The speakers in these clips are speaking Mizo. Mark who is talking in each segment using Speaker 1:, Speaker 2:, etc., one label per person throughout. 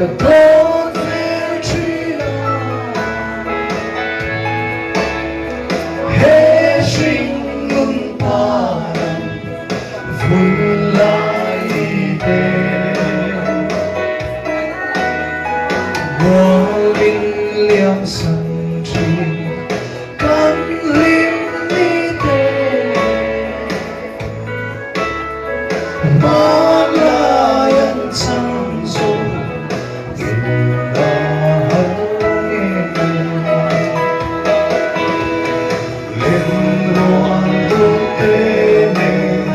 Speaker 1: Ka dawn vel thin a, he hringnun param vun lai te. Mual min liam san thin kan hlim ni te. Hmanlai an chang zo in la har nge Len rual dun te nen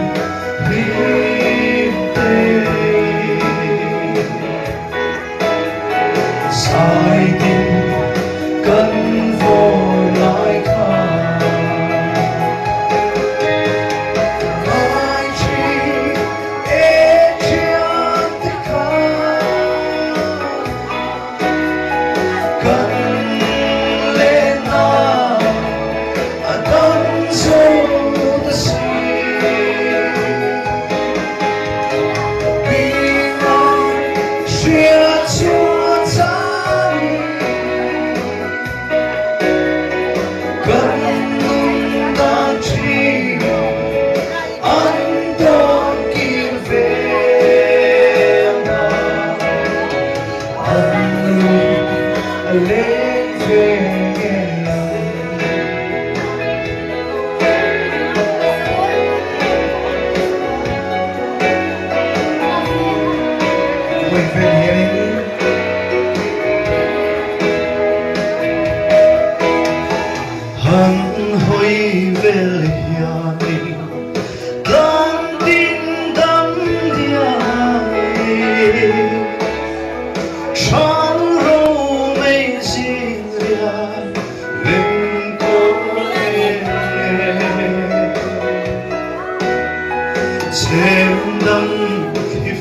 Speaker 1: hlim te Zai tin kan vawr lai kha. Ngai thin e thian te kha. Kan lenna a dang zo ta si. Han hawi vel hianin tlang tin dam diai Than ro mei zing riai leng kawl e. Chem dang khi